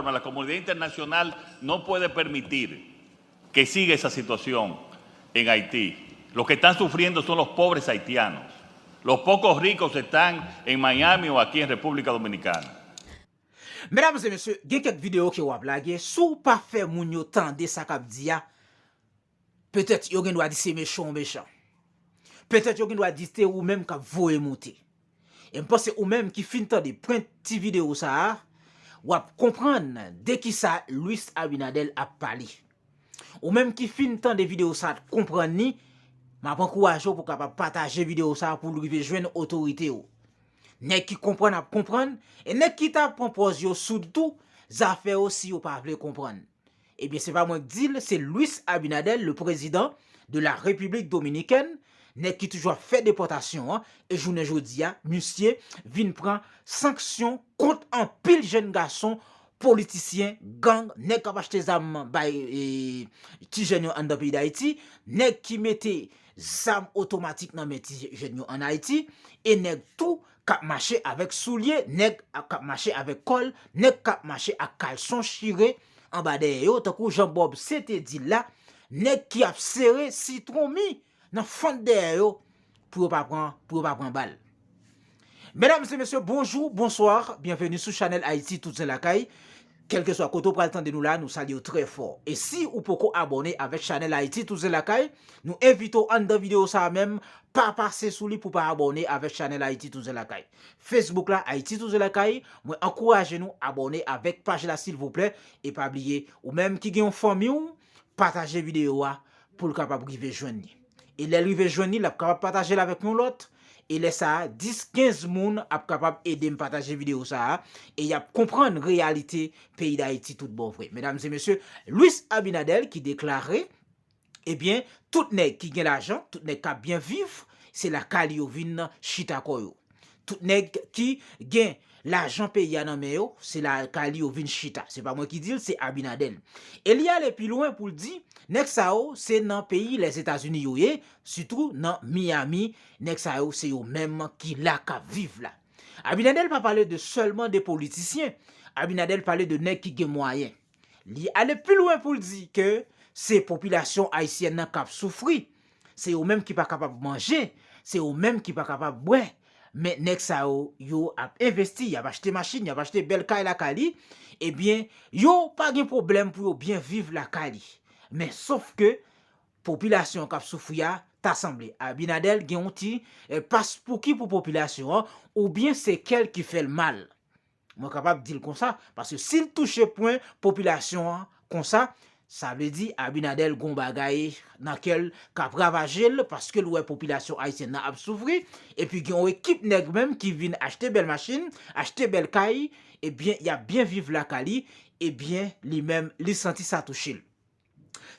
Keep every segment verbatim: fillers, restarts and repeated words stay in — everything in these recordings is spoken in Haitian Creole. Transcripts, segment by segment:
La comunidad internacional no puede permitir que siga esa situación en Haití. Los que están sufriendo son los pobres haitianos. Los pocos ricos están en Miami o aquí en República Dominicana. Medam e mesye, gen kèk videyo ke w ap lage, si w pa fè moun yo tande sa k ap di a, petèt yo gen dwa di se mechan w mechan. Petèt yo gen dwa di se ou menm k ap voye moute. E m panse ou menm ki fin tande pwen ti videyo sa a, w ap konprann de kisa Luis Abinader ap pale. Ou menm ki fin tande videyo sa a, konprann li, m ap ankouraje w pou w kapab pataje videyo sa a pou l rive jwenn otorite yo. Nèg ki konprann ap konprann, e nèg ki ta pran pòz yo soud tou, zafè yo si yo pa vle konprann. Ebyen, se pa mwen k di l, se Luis Abinader, le président de la République dominicaine, nèg ki toujou ap fè depòtasyon an, e jounen jodi a, misye vin pran sanksyon kont anpil jèn gason politisyen, gang, nèg k ap achte zam bay e, ti jèn yo anndan peyi Dayiti, nèg ki mete zam otomatik nan men ti jèn yo ann Ayiti, e nèg tou k ap mache avèk soulye, nèg k ap mache avèk kòl, nèg k ap mache ak kalson chire anba dèyè yo, tankou jan Bob C te di l la, nèg ki ap sere sitwon mi nan fant dèyè yo pou yo pa pran pou yo pa pran bal. Medam e mesye, bonjou, bonswa, byenveni sou chanèl Ayiti Tout Zen Lakay. Kèlkeswa kote w pral tande nou la, nou salye w trè fò. E si ou poko abòne avèk chanèl Ayiti Tout Zen Lakay, nou envite w anndan videyo sa a menm, pa pase sou li pou w pa abòne avèk chanèl Ayiti Tout Zen Lakay. Facebook la, Ayiti Tout Zen Lakay, mwen ankouraje nou abòne avèk paj la silvouplè, e pa bliye, ou menm ki gen yon fanmi w, pataje videyo a pou l kapab rive jwenn li. E lè l rive jwenn li, l ap kapab pataje l avèk yon lòt. E lè sa a, dis, kenz moun ap kapab ede m pataje videyo sa a. E y ap konprann reyalite peyi Dayiti tout bon vre. Medam e mesye, Luis Abinader ki deklare, ebyen, tout nèg ki gen lajan, tout nèg k ap byen viv, se lakay li yo vin chita kò yo. Tout nèg ki gen lajan peyi a nan men yo, se lakay li yo vin chita. Se pa mwen ki di l, se Abinader. E li ale pi lwen pou l di, nèg sa yo, se nan peyi Lèzetazini yo ye, sitou nan Miami, nèg sa yo, se yo menm ki la k ap viv la. Abinader pa pale de sèlman de politisyen. Abinader pale de nèg ki gen mwayen. Li ale pi lwen pou l di ke se popilasyon ayisyèn nan k ap soufri. Se yo menm ki pa kapab manje, se yo menm ki pa kapab bwè. Men nèg sa yo, yo ap envesti, y ap achte machin, y ap achte bèl kay lakay li. Ebyen, yo pa gen pwoblèm pou yo byen viv lakay li. Men sof ke popilasyon an k ap soufri a, ta sanble Abinader gen yon ti eh, paspouki pou popilasyon an, oubyen se kè l ki fè l mal. Mwen kapab di l konsa, paske si l touche pwen popilasyon an konsa, sa vle di Abinader gon bagay nan kè l k ap ravaje l, paske l wè popilasyon ayisyèn nan ap soufri, epi gen yon ekip nèg menm ki vin achte bèl machin, achte bèl kay, ebyen, y ap byen viv lakay li, ebyen, li menm, li santi sa touche l.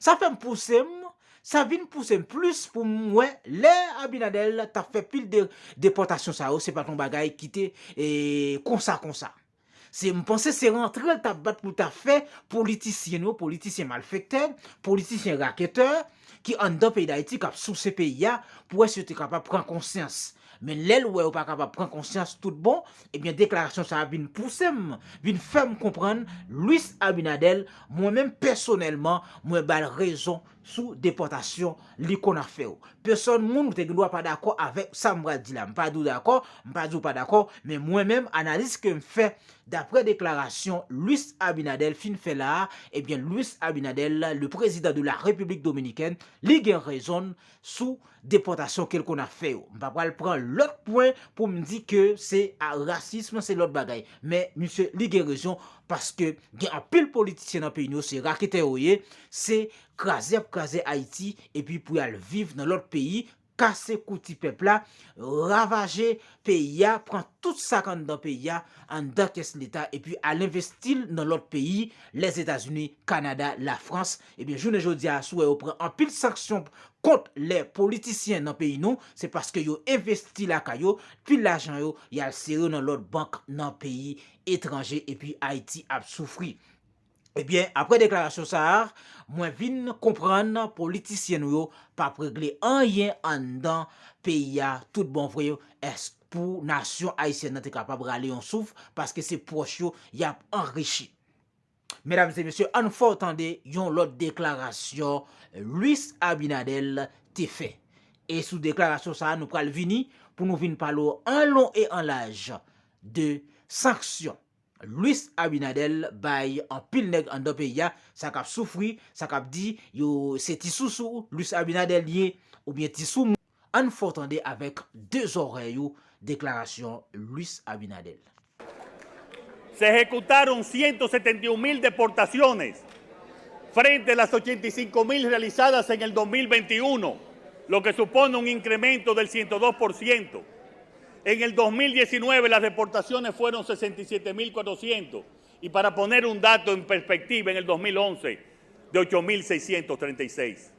Sa fè m pouse m, sa vin pouse m plis pou m wè lè Abinader t ap fè pil de depòtasyon sa yo, se pa t yon bagay ki te e, konsa konsa. Se m panse se rantre l t ap bat pou l t ap fè politisyen nou, politisyen malfektè, politisyen raketè ki anndan peyi Dayiti k ap souse peyi a pou wè si yo te kapab pran konsyans. Men lè l wè yo pa kapab pran konsyans tout bon, ebyen deklarasyon sa a vin pouse m, vin fè m konprann Luis Abinader, mwen menm pèsonèlman, mwen ba l rezon sou depòtasyon li konn ap fè yo. Pèsòn moun ou te gen dwa pa dakò avèk sa m pral di la. M pa di w dakò, m pa di w pa dakò, men mwen menm, analiz ke m fè daprè deklarasyon Luis Abinader fin fè la a, ebyen Luis Abinader, le président de la République dominicaine, li gen rezon l sou depòtasyon ke l konn ap fè yo. M pa pral pran lòt pwen pou m di ke se a, rasism, se lòt bagay. Men misye, li gen rezon, paske gen anpil politisyen nan peyi nou yo, se raketè yo ye, se kraze y ap kraze Ayiti, epi pou y al viv nan lòt peyi, kase kou ti pèp la, ravaje peyi a, pran tout sa k anndan peyi a, anndan kès leta, epi al envesti l nan lòt peyi, Lèzetazini, Kanada, Lafrans. Ebyen, jounen jodi a, si w wè yo pran anpil sanksyon kont lè politisyen nan peyi nou, se paske yo envesti lakay yo, pil lajan yo, y al sere yo nan lòt bank nan peyi etranje, epi Ayiti ap soufri. Ebyen, aprè deklarasyon sa a, mwen vin konprann politisyen nou yo p ap regle anyen anndan peyi a tout bon vre, èske pou nasyon ayisyèn nan te kapab rale yon souf, paske se pwòch yo y ap anrichi. Medam e mesye, ann fè w tande yon lòt deklarasyon Luis Abinader te fè. E sou deklarasyon sa a, nou pral vini pou nou vin pale w an lon e an laj de sanksyon Luis Abinader bay anpil nèg anndan peyi a, sa k ap soufri, sa k ap di yo se ti sousou Luis Abinader li ye, oubyen ti soumou. Ann fè w tande avèk de zòrèy ou deklarasyon Luis Abinader. Se ejecutaron ciento setenta y un mil deportaciones frente a las ochenta y cinco mil realizadas en el dos mil veintiuno, lo que supone un incremento del ciento dos por ciento. En el dos mil diecinueve las deportaciones fueron sesenta y siete mil cuatrocientos y, para poner un dato en perspectiva, en el dos mil once de ocho mil seiscientos treinta y seis.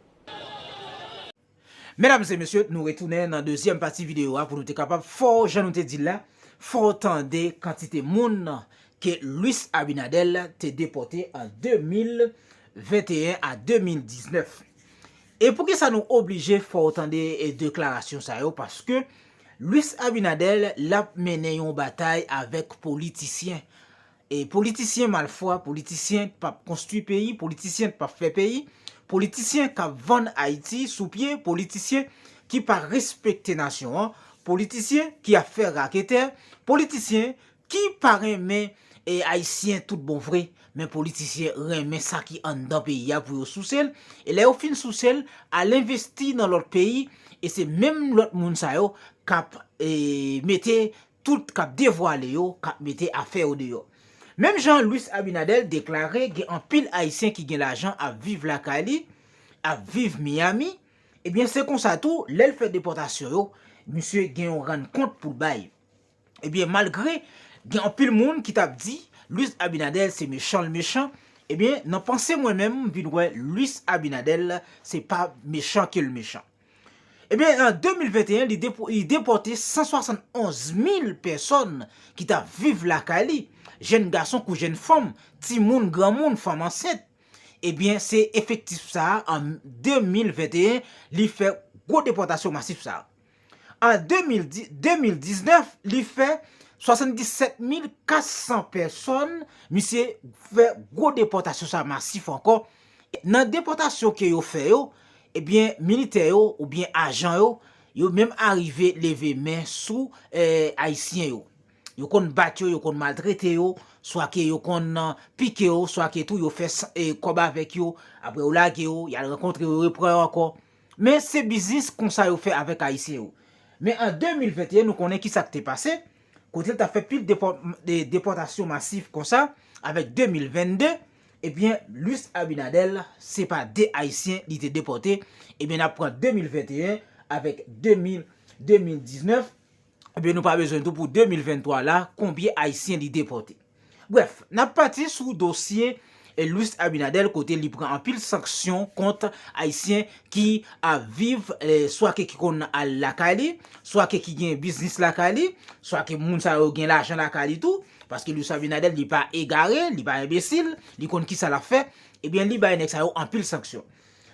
Medam e mesye, nou retounen nan dezyèm pati videyo a pou nou te kapab fè w, jan nou te di l la, fè w tande kantite moun ke Luis Abinader te depòte an de mil venteyen a de mil diznèf. E poukisa nou oblije fè w tande e deklarasyon sa yo? Paske Luis Abinader l ap mennen yon batay avèk politisyen. E politisyen malfwa, politisyen k p ap konstwi peyi, politisyen k p ap fè peyi, politisyen k ap vann Ayiti sou pye, politisyen ki pa respekte nasyon an, politisyen ki ap fè raketè, politisyen ki pa renmen e, Ayisyen tout bon vre, men politisyen renmen sa ki anndan peyi a pou yo souse l, e lè yo fin souse l, al envesti nan lòt peyi, e se menm lòt moun sa yo k ap e, mete tout k ap devwale yo, k ap mete afè yo deyò. Menm jan Luis Abinader deklare gen anpil Ayisyen ki gen lajan ap viv lakay li, ap viv Miami, ebyen se konsa tou, lè l fè depòtasyon yo, misye gen yon rann kont pou l bay. Ebyen malgre gen anpil moun ki t ap di Luis Abinader se mechan l mechan, ebyen nan panse mwen menm m vin wè Luis Abinader se pa mechan ke l mechan. Ebyen, an de mil venteyen, li depo- li depòte san swasannonz mil pèsòn ki t ap viv lakay li, jèn gason kou jèn fanm, timoun, granmoun, fanm ansent. Ebyen, se efektif sa a, an de mil venteyen, li fè gwo depòtasyon masif sa a. An de mil diznèf, li fè swasanndisèt mil katsan pèsòn, misye fè gwo depòtasyon sa a masif ankò. Nan depòtasyon ke yo fè yo, ebyen militè yo oubyen ajan yo, yo menm arive leve men sou Ayisyen yo. Yo konn bat yo, yo konn maltrete yo, swa ke yo konn pike yo, swa ke tou yo fè kòb avèk yo, apre yo lage yo, y al rankontre yo, yo repran yo ankò. Men se biznis konsa yo fè avèk Ayisyen yo. Men an de mil venteyen, nou konnen kisa k te pase, kote l t ap fè pil depòtasyon masif konsa, avèk de mil vennde, ebyen, Luis Abinader, se pa de Ayisyen li te depòte, ebyen, n ap pran de mil venteyen avèk de mil, de mil diznèf, ebyen, nou pa bezwen tou pou de mil venntwa la, konbyen Ayisyen li depòte. Brèf, n ap pati sou dosye Luis Abinader kote li pran anpil sanksyon kont Ayisyen ki ap viv, swa ke ki konn al lakay li, swa ke ki gen biznis lakay li, swa ke moun sa yo gen lajan lakay li tou, paske Luis Abinader li pa egare, li pa enbesil, li konn kisa l ap fè, ebyen li bay nèg sa yo anpil sanksyon.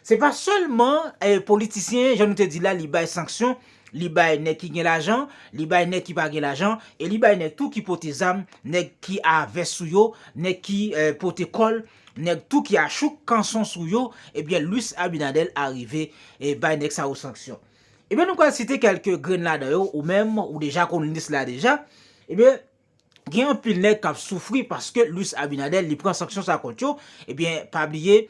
Se pa sèlman politisyen, jan nou te di la, li bay sanksyon, li bay nèg ki gen lajan, li bay nèg ki pa gen lajan, e li bay nèg tou ki pote zam, nèg ki a vès sou yo, nèg ki pote kòl, nèg tou ki a chouk kanson sou yo, ebyen Luis Abinader arive bay nèg sa yo sanksyon. Ebyen nou pral site kèlke grenn ladan yo, ou menm ou deja konn lis la deja. Ebyen gen anpil nèg k ap soufri paske Luis Abinader li pran sanksyon sa kont yo, ebyen pa bliye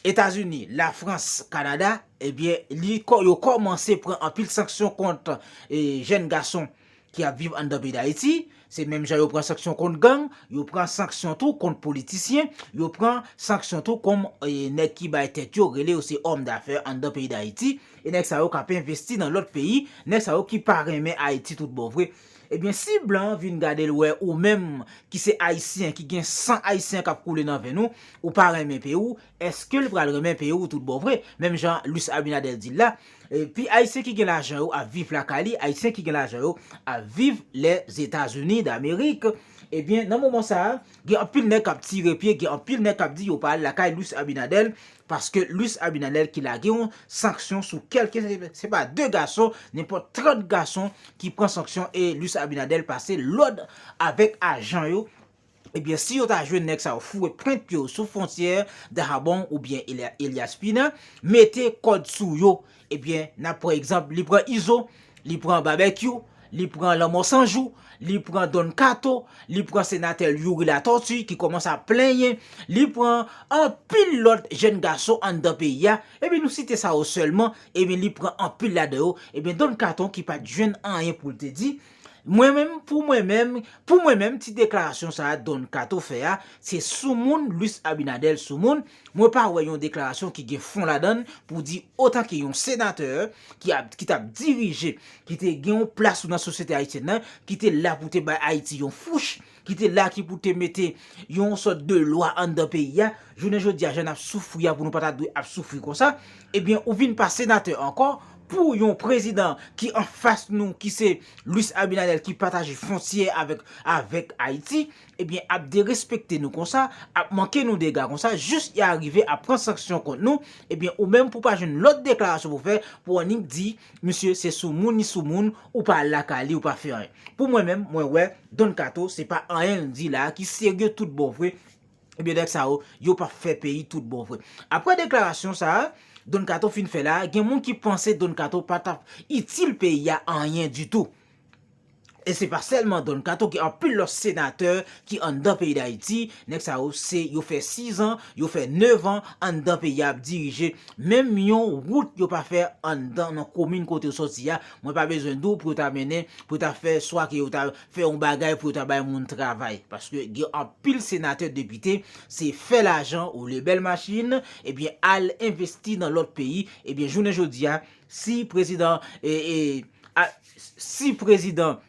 Etazini, Lafrans, Kanada, ebyen li yo kòmanse pran anpil sanksyon kont jèn gason ki ap viv anndan peyi Dayiti. Se menm jan yo pran sanksyon kont gang, yo pran sanksyon tou kont politisyen, yo pran sanksyon tou kont nèg ki bay tèt yo rele yo se òm dafè anndan peyi Dayiti. E nèg sa yo k ap envesti nan lòt peyi, nèg sa yo ki pa renmen Ayiti tout bon vre. Ebyen si blan vin gade l wè ou menm ki se Ayisyen ki gen san Ayisyen k ap koule nan venn ou, ou pa renmen peyi w, èske l pral renmen peyi w tout bon vre? Menm jan Luis Abinader di l la, epi Ayisyen ki gen lajan yo ap viv lakay li, Ayisyen ki gen lajan yo ap viv Lèzetazini Damerik. Ebyen nan moman sa a, gen anpil nèg k ap tire pye, gen anpil nèg k ap di yo pa al lakay Luis Abinader, paske Luis Abinader ki lage yon sanksyon sou kèlke se pa de gason, nenpòt trant gason ki pran sanksyon e Luis Abinader pase lòd avèk ajan yo Ebyen, si yo ta jwenn nèg sa yo foure pwent pye yo sou fwontyè Dahabon oubyen Elia- Elias Pina, mete kòd sou yo. Ebyen, n ap pran egzanp, li pran Izo, li pran Babekyou, li pran Lanmò Sanjou, li pran Don Kato, li pran senatè Youri Latortue ki kòmanse ap plenyen, li pran anpil lòt jèn gason anndan peyi a. Ebyen, nou site sa yo sèlman, ebyen, li pran anpil ladan yo. Ebyen, Don Kato ki pa t jwenn anyen pou l te di, Mwen menm, pou mwen menm, pou mwen menm, ti deklarasyon sa a Don Kato fè a, se soumoun, Luis Abinader soumoun. Mwen pa wè yon deklarasyon ki gen fon ladan l pou di otan ke yon senatè ki ap, ki t ap dirije, ki te gen yon plas nan sosyete ayisyèn nan, ki te la pou te bay Ayiti yon fouch, ki te la ki pou te mete yon sòt de lwa anndan peyi a, jounen jodi a, jan n ap soufri a, pou nou pa ta dwe ap soufri konsa, ebyen, ou vin pa senatè ankò, pou yon prezidan ki anfas nou, ki se Luis Abinader, ki pataje fwontyè avèk, avèk Ayiti, ebyen, ap derespekte nou konsa, ap manke nou dega konsa, jis y a rive ap pran sanksyon kont nou, ebyen, ou menm pou pa jwenn lòt deklarasyon pou fè, pou annik di, misye, se soumoun, li soumoun, ou pa al lakay li, ou pa fè anyen. Pou mwen menm, mwen wè, Don Kato, se pa anyen l di la a ki serye tout bon vre, ebyen, nèg sa yo, yo p ap fè peyi tout bon vre. Apre deklarasyon sa a, Don Kato fin fè la, gen moun ki panse Don Kato pa t ap itil peyi a anyen ditou. E se pa sèlman Don Kato, gen anpil lòt senatè ki anndan peyi Dayiti, nèg sa yo, se, yo fè sizan, yo fè nevan anndan peyi a ap dirije. Menm yon wout yo pa fè anndan nan komin kote yo sòti a. Mwen pa bezwen di w pou yo ta mennen, pou yo ta fè swa ke yo ta fè yon bagay pou yo ta bay moun travay. Paske gen anpil senatè, depite, se fè lajan, oule bèl machin, ebyen, al envesti nan lòt peyi. Ebyen, jounen jodi a, si prezidan, e, e, a, si prezidan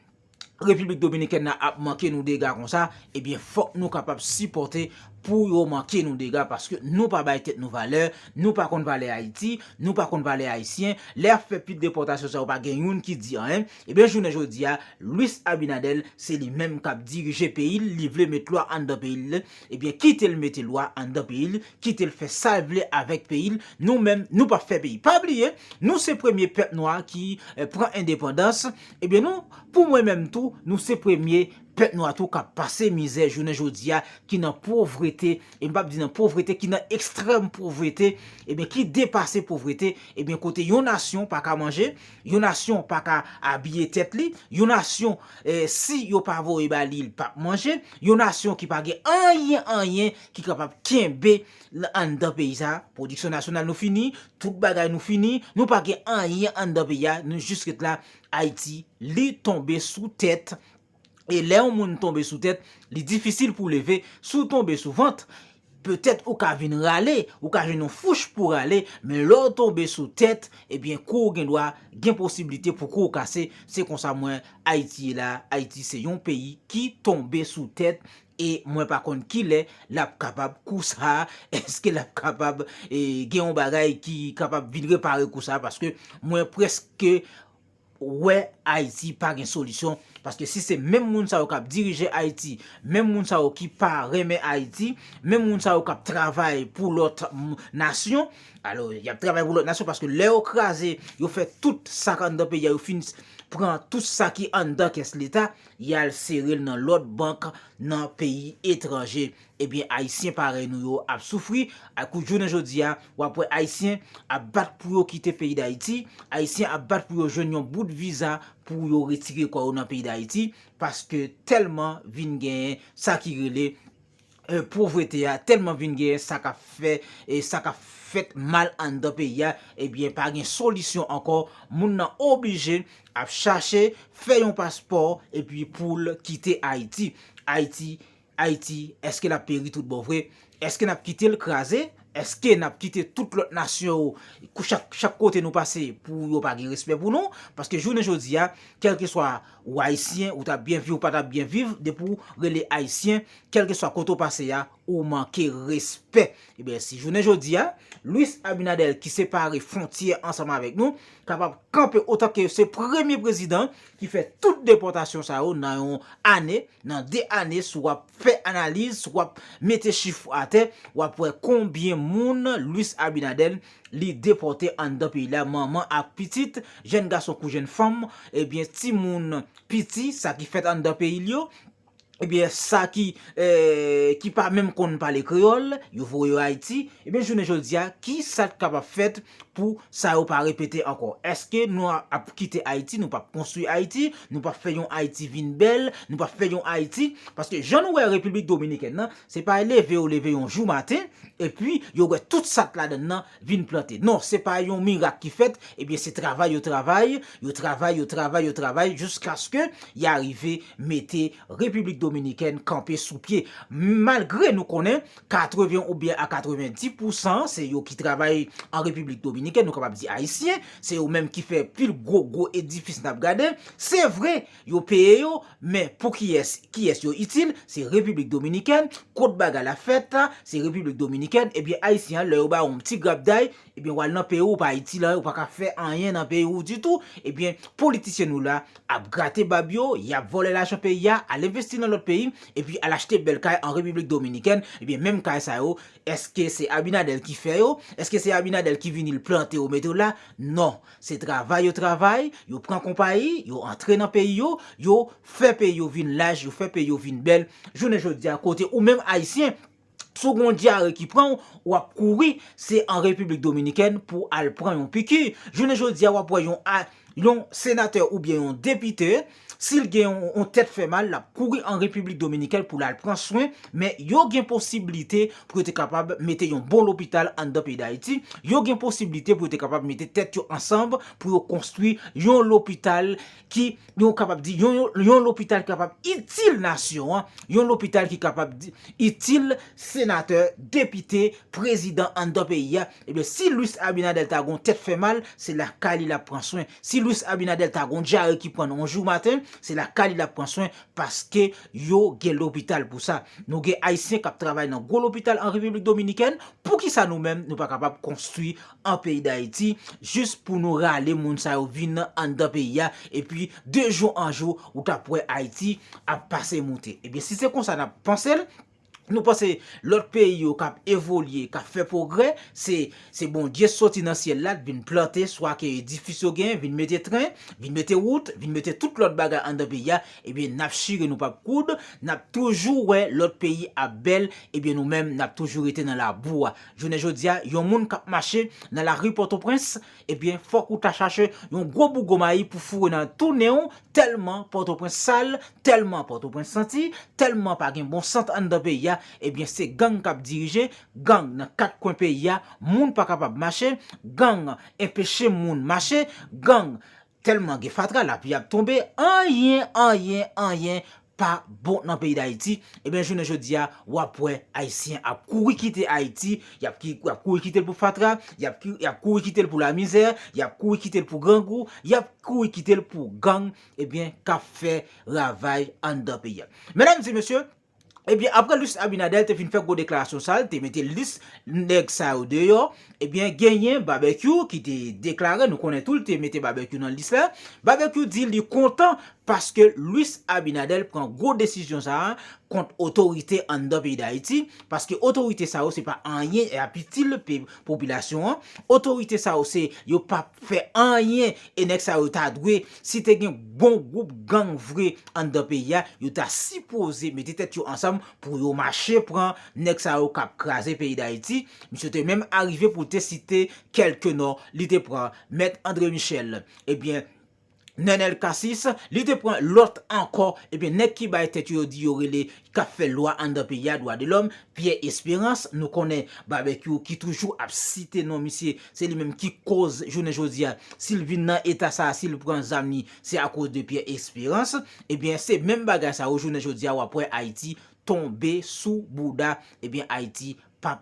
Repiblik Dominikèn nan ap manke nou dega konsa, ebyen, fòk nou kapab sipòte pou yo manke nou dega, paske nou pa bay tèt nou valè, nou pa konn valè Ayiti, nou pa konn valè Ayisyen. Lè y ap fè pit depòtasyon sa yo, pa gen youn ki di anyen. Ebyen, jounen jodi a, Luis Abinader, se li menm k ap dirije peyi l, li vle met lwa anndan peyi l, ebyen, kite l mete lwa anndan peyi l, kite l fè sa l vle avèk peyi l. Nou menm, nou p ap fè peyi. Pa bliye, nou se premye pèp nwa ki, eh, pran endepandans. Ebyen, nou, pou mwen menm tou, nou se premye pèp nwa tou k ap pase mizè jounen jodi a, ki nan povrete, e m p ap di nan povrete, ki nan ekstrèm povrete, ebyen, ki depase povrete, ebyen, kote yon nasyon pa ka manje, yon nasyon pa ka abiye tèt li, yon nasyon, eh, si yo pa voye ba li, li p ap manje, yon nasyon ki pa gen anyen, anyen ki kapab kenbe l anndan peyi sa a, pwodiksyon nasyonal nou fini, tout bagay nou fini, nou pa gen anyen anndan peyi a, nou jis ret la, Ayiti, li tonbe sou tèt. E lè yon moun tonbe sou tèt, li difisil pou leve. Si w tonbe sou vant, petèt ou ka vin rale, ou ka jwenn yon fouch pou rale, men lè w tonbe sou tèt, ebyen, kou w gen dwa gen posiblite pou kou w kase. Se konsa mwen Ayiti ye la. Ayiti se yon peyi ki tonbe sou tèt. E mwen pa konn kilè l ap kapab kou sa a, èske l ap kapab, e, gen yon bagay ki kapab vin repare kou sa a, paske mwen prèske wè Ayiti pa gen solisyon, paske si se menm moun sa yo k ap dirije Ayiti, menm moun sa yo ki pa renmen Ayiti, menm moun sa yo k ap travay pou lòt, m, nasyon, alò, y ap travay pou lòt nasyon, paske lè yo kraze, yo fè tout sa k anndan peyi a, yo fin pran tout sa ki anndan kès Leta, y al sere l nan lòt bank nan peyi etranje. Ebyen, Ayisyen parèy nou yo ap soufri. Ak jounen jodi a, w ap wè Ayisyen ap bat pou yo kite peyi Dayiti. Ayisyen ap bat pou yo jwenn yon bout viza pou yo retire kò yo nan peyi Dayiti. Paske tèlman vin genyen sa ki rele, eh, povrete a, tèlman vin genyen sa k ap fè, e sa k ap fèt mal anndan peyi a, ebyen, pa gen solisyon ankò. Moun nan oblije ap chache fè yon paspò epi pou l kite Ayiti. Ayiti, Ayiti, èske l ap peri tout bon vre? Èske n ap kite l kraze? Èske n ap kite tout lòt nasyon yo, kou chak, chak kote nou pase, pou yo pa gen respè pou nou? Paske jounen jodi a, kèlkeswa ou ayisyen, ou t ap byen viv, ou pa t ap byen viv, depi w rele ayisyen, kèlkeswa kote w pase a, ou manke respè. Ebyen, si jounen jodi a, Luis Abinader ki separe fwontyè ansanm avèk nou, kapab kanpe otan ke se premye prezidan ki fè tout depòtasyon sa yo nan yon ane, nan de ane, si w ap fè analiz, si w ap mete chif atè, w ap wè konbyen moun Luis Abinader li depòte anndan peyi la, manman ak pitit, jèn gason kou jèn fanm, ebyen, timoun piti, sa ki fèt anndan peyi l yo, ebyen, sa ki, eh, ki pa menm konn pale kreyòl, yo voye yo Ayiti, ebyen, jounen jodi a, ki sa k kapab fèt pou sa yo pa repete ankò? Èske nou a- ap kite Ayiti, nou p ap konstwi Ayiti, nou p ap fè yon Ayiti vin bèl, nou p ap fè yon Ayiti? Paske jan nou wè Repiblik Dominikèn nan, se pa leve yo leve yon jou maten, epi yo wè tout sa k ladann nan vin plante. Non, se pa yon mirak ki fèt, ebyen, se travay yo travay, yo travay, yo travay, yo travay, jiskaske y arive mete Repiblik Dominikèn kanpe sou pye. Malgre nou konnen katreven oubyen a katrevendi pousan se yo ki travay an Repiblik Dominikèn, nou kapab di Ayisyen, se yo menm ki fè pil gwo, gwo edifis n ap gade. Se vre, yo peye yo, men pou kiyès, kiyès yo itil? Se Repiblik Dominikèn. Kot bagay la fèt la, se Repiblik Dominikèn. Ebyen, Ayisyen an, lè yo ba w yon ti grapday, ebyen, w al nan peyi w, ou pa itil anyen, ou pa ka fè anyen nan peyi w ditou. Ebyen, politisyen nou la ap grate bab yo, y ap vòlè lajan peyi a, al envesti nan lòt peyi, epi al achte bèl kay an Repiblik Dominikèn. Ebyen, menm kay sa yo, èske se Abinader ki fè yo? Èske se Abinader ki vini l plante yo, mete yo la? Non. Se travay yo travay, yo pran konpayi, yo antre nan peyi yo, yo fè peyi yo vin laj, yo fè peyi yo vin bèl. Jounen jodi a, kote ou menm Ayisyen, si w gen yon dyare ki pran w, w ap kouri, se an Repiblik Dominikèn pou al pran yon piki. Jounen jodi a, w ap wè yon a- yon senatè oubyen yon depite, si l gen yon, yon tèt fè mal, l ap kouri an Repiblik Dominikèn pou l al pran swen, men yo gen posiblite pou yo te kapab mete yon bon lopital anndan peyi Dayiti, yo gen posiblite pou yo te kapab mete tèt yo ansanm pou yo konstwi yon lopital ki, nou kapab di, yon, yon, yon lopital ki kapab itil nasyon an, yon lopital ki kapab di, itil senatè, depite, prezidan anndan peyi a. Ebyen, si Luis Abinader ta gon tèt fè mal, se lakay li l ap pran swen. Si Luis Abinader ta gon dyare ki pran l yon jou maten, se lakay li l ap pran swen, paske yo gen lopital pou sa. Nou gen Ayisyen k ap travay nan gwo lopital an Repiblik Dominikèn. Poukisa nou menm, nou pa kapab konstwi an peyi Dayiti, jis pou nou rale moun sa yo vin anndan peyi a, epi de jou an jou, ou t ap wè Ayiti ap pase moute? Ebyen, si se konsa n ap panse l, nou panse lòt peyi yo k ap evolye, k ap fè pwogrè, se, se Bondye soti nan syèl la, vin plante, swa ke edifis yo gen, vin mete tren, vin mete wout, vin mete tout lòt bagay anndan peyi a, ebyen, n ap chire, nou p ap koud, n ap toujou wè lòt peyi ap bèl, ebyen, nou menm, n ap toujou rete nan labou a. Jounen jodi a, yon moun k ap mache nan lari Pòtoprens, ebyen, fòk ou ta chache yon gwo bougon mayi pou foure nan tou nen w, tèlman Pòtoprens sal, tèlman Pòtoprens santi, tèlman pa gen bon sant anndan peyi a, ebyen, se gang k ap dirije, gang nan kat kwen peyi a, moun pa kapab mache, gang enpeche moun mache, gang tèlman gen fatra, lapli ap tonbe, anyen, anyen, anyen pa bon nan peyi Dayiti. Ebyen, jounen jodi a, w ap wè Ayisyen ap kouri kite Ayiti, y ap, ki, y ap kouri kite l pou fatra, y ap, ki- y ap kouri kite l pou lamizè, y ap kouri kite l pou grangou, y ap kouri kite l pou gang, ebyen, k ap fè ravaj anndan peyi a. Medam e mesye, ebyen, apre Luis Abinader te fin fè gwo deklarasyon sa, l te mete lis nèg sa yo deyò, ebyen, genyen Babekyou ki te deklare, nou konnen tou, l te mete Babekyou nan lis la. Babekyou di li kontan paske Luis Abinader pran gwo desizyon sa a kont otorite anndan peyi Dayiti, paske otorite sa yo se pa anyen y ap itil pe- popilasyon an. Otorite sa yo se, yo p ap fè anyen, e nèg sa yo ta dwe, si te gen bon gwoup gang vre anndan peyi a, yo ta sipoze mete tèt yo ansanm pou yo mache pran nèg sa yo k ap kraze peyi Dayiti. Misye te menm arive pou te site kèlke non, li te pran Mèt André Michel, ebyen, Nenel Cassy, li te pran lòt ankò, ebyen, nèg ki bay tèt yo, yo di yo rele, k ap fè lwa anndan peyi a, dwa de lòm, Pierre Espérance, nou konnen Babekyou ki toujou ap site non misye, se li menm ki koz jounen jodi a, si l vin nan eta sa a, si l pran zam li, se akoz de Pierre Espérance. Ebyen, se menm bagay sa yo, jounen jodi a, w ap wè Ayiti tonbe sou bouda, ebyen, Ayiti p ap